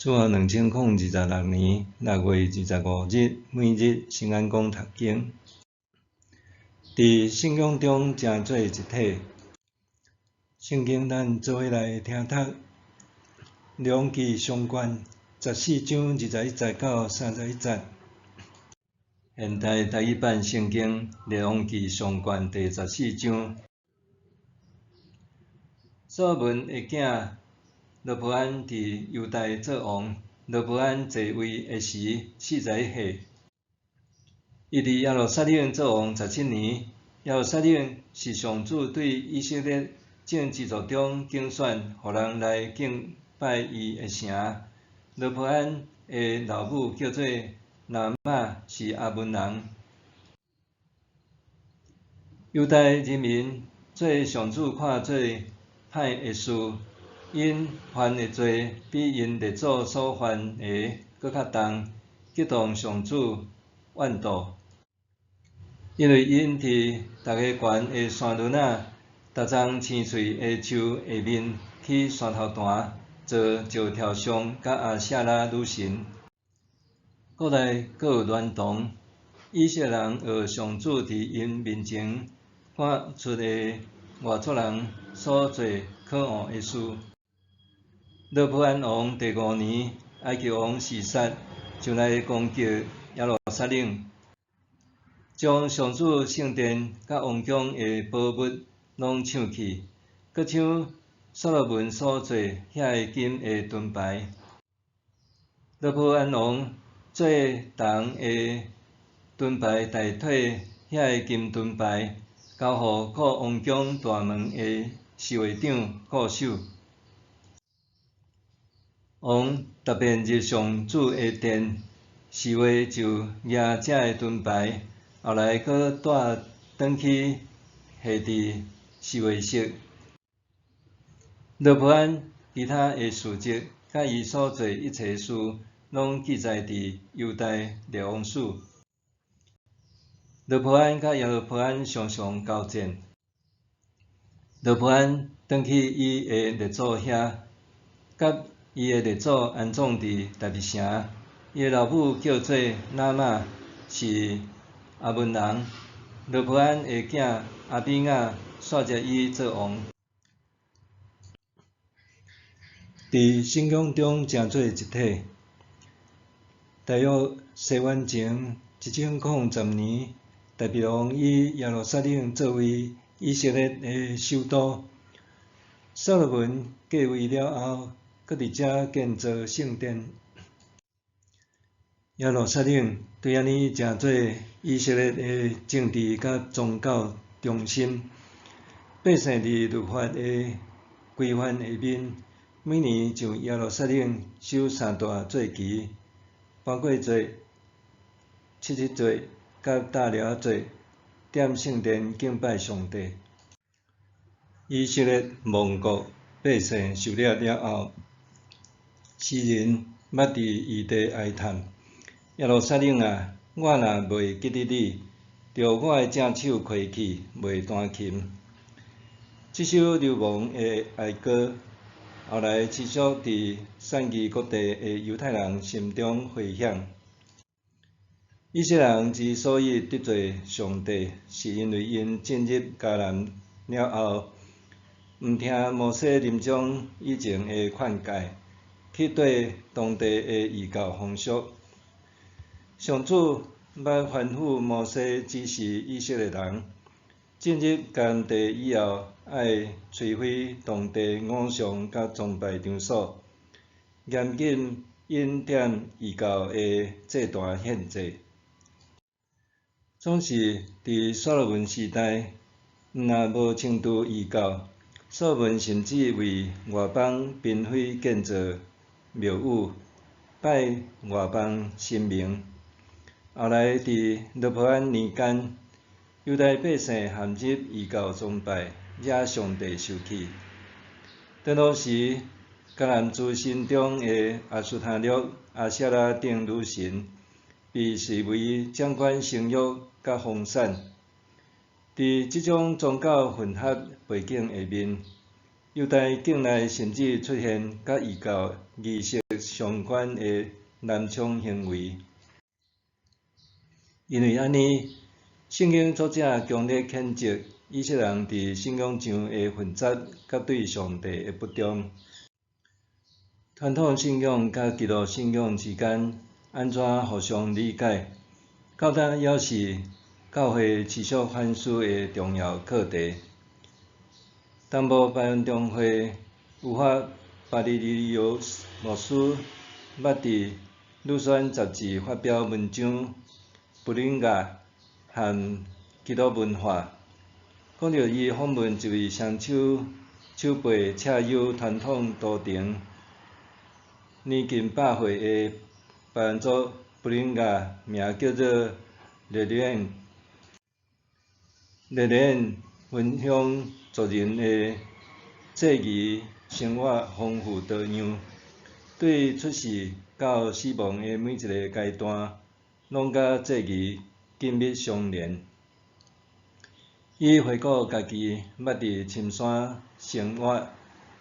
主後2026年6月25日，每日新安講讀經。佇聖經中成做一體。聖經咱做伙來聽讀《列王紀上卷》14章21節到31節。現代台語版聖經《列王紀上卷》第十四章。所羅門的囝羅波安佇猶大做王。羅波安在位的時，41歲。伊佇耶路撒冷做王17年。耶路撒冷是上主對以色列眾支族中揀選，予人來敬拜伊的城。羅波安的老母叫做拿瑪，是亞捫人。猶大人民做上主看做歹的事，𪜶犯的罪比𪜶列祖所犯的閣較重，激動上主怨妒。因為𪜶佇逐个懸的山崙仔、逐叢青翠的樹下面起山頭壇，做石雕像佮亞舍拉女神。國內閣有亂動，以色列人學上主佇𪜶面前趕出的外族人所做可惡的事。羅波安王第五年，埃及王示撒上來攻擊耶路撒冷，將上主聖殿佮王宮的寶物攏搶去，閣搶所羅門所做遐个金的盾牌。羅波安王做銅的盾牌代替遐个金盾牌，交予顧王宮大門的侍衛長顧守。王逐遍入上主的殿，侍衛就攑這个盾牌，後來閣帶轉去下佇侍衛室。羅波安其他的事蹟，佮伊所做一切事，攏記載佇猶大列王史。羅波安佮耶羅波安常常交戰。羅波安轉去伊的列祖遐，佮伊的列祖安葬佇大衛城。伊的老母叫做拿瑪，是亞捫人。羅波安的囝亞比雅續接伊做王。佇聖經中成做一體。大約西元前1010年，大衛王以耶路撒冷作為以色列的首都。所羅門繼位了後，閣佇遮建造聖殿。耶路撒冷對按呢成做以色列的政治佮宗教中心。百姓佇律法的規範下面，每年上耶路撒冷守三大節期：逾越節、七日節佮大寮仔節，踮聖殿敬拜上帝。以色列亡國百姓受掠了後，詩人捌佇異地哀嘆：耶路撒冷啊，我若袂記得你，著我的正手虧去，袂彈琴。這首流亡的哀歌，後來持續佇散居各地的猶太人心中迴響。以色列人之所以得罪上帝，是因為𪜶進入迦南了後，毋聽摩西臨終以前的勸誡，去綴當地的異教風俗。上主捌吩咐摩西指示以色列人，進入迦南地以後，愛摧毀當地偶像佮崇拜場所，嚴禁𪜶踮異教的祭壇獻祭。總是佇所羅門時代，毋但無清除異教，所羅門甚至為外邦嬪妃建造廟宇，拜外邦神明。後來佇羅波安年間，猶大百姓陷入異教崇拜，惹上帝受氣。當時，迦南諸神中的阿斯他錄、亞舍拉等女神，被視為掌管生育佮豐產。佇這種宗教混合背景下面，猶太境內甚至出現佮異教儀式相關的濫娼行為。因為按呢，聖經作者強烈譴責以色列人佇信仰上的混雜佮對上帝的不忠。傳統信仰佮基督信仰之間按怎互相理解，到今猶是教會持續反思的重要課題。東部排灣中會有法巴里利奧牧師捌佇《女宣雜誌》發表文章《布倫亞和基督文化》，講著伊訪問一位雙手手背刺有傳統圖騰、年近百歲的排灣族布倫亞，名叫做列蓮。列蓮分享族人的祭儀生活豐富多樣，對出世到死亡的每一个階段，攏佮祭儀緊密相連。伊回顧家己捌佇深山生活，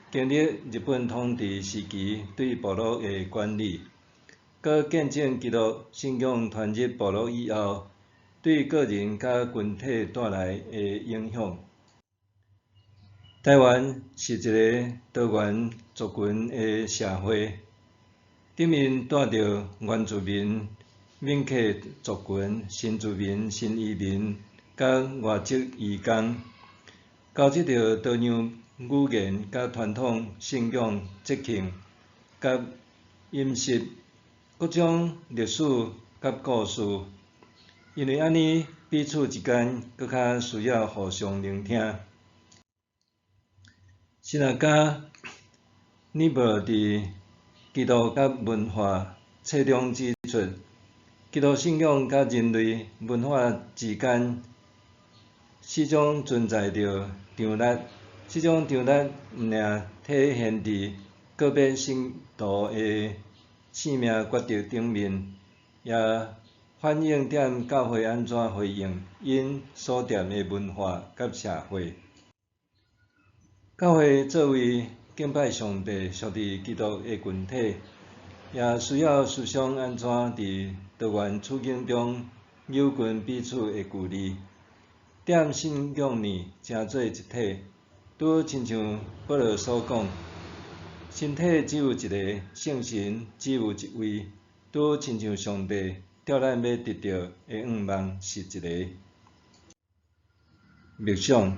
經歷日本統治時期對部落的管理，閣見證基督信仰傳入部落以後，對個人佮群體帶來的影響。台灣是一个多元族群的社會，頂面帶著原住民、閩客族群、新住民、新移民佮外籍移工，交織著多樣語言佮傳統信仰、節慶佮飲食，各種歷史佮故事。因為按呢，彼此之間閣較需要互相聆聽。神學家尼伯佇基督佮文化冊中指出，基督信仰佮人類文化之間始終存在著張力，這種張力毋爾體現佇個別信徒的生命抉擇頂面，也反映踮教會按怎回應𪜶所踮的文化佮社會。教會作為敬拜上帝、屬佇基督的群體，也需要思想按怎佇多元處境中扭近彼此的距離，踮信仰內成做一體。拄親像保羅所講，身體只有一个，聖神只有一位，拄親像上帝召咱欲得著的願望是一个。默想，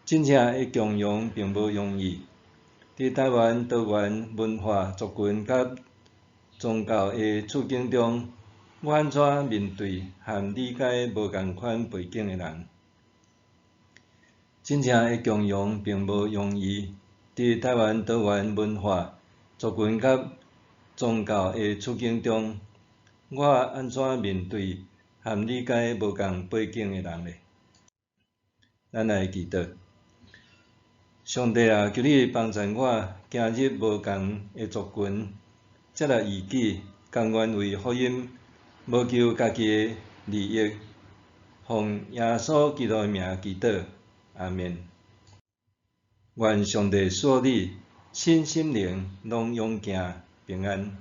真正的共融並無容易。佇台灣多元文化族群佮宗教的處境中，我按怎面對和理解無仝款背景的人？真正的共融並無容易。佇台灣多元文化族群佮宗教的處境中，我按怎面對和理解無仝背景的人呢？咱來祈禱。上帝啊，求你幫助我行入無仝的族群，接納異己，甘願為福音，無求家己的利益，奉耶穌基督的名祈禱，阿們。願上帝賜予你身心靈攏勇健平安。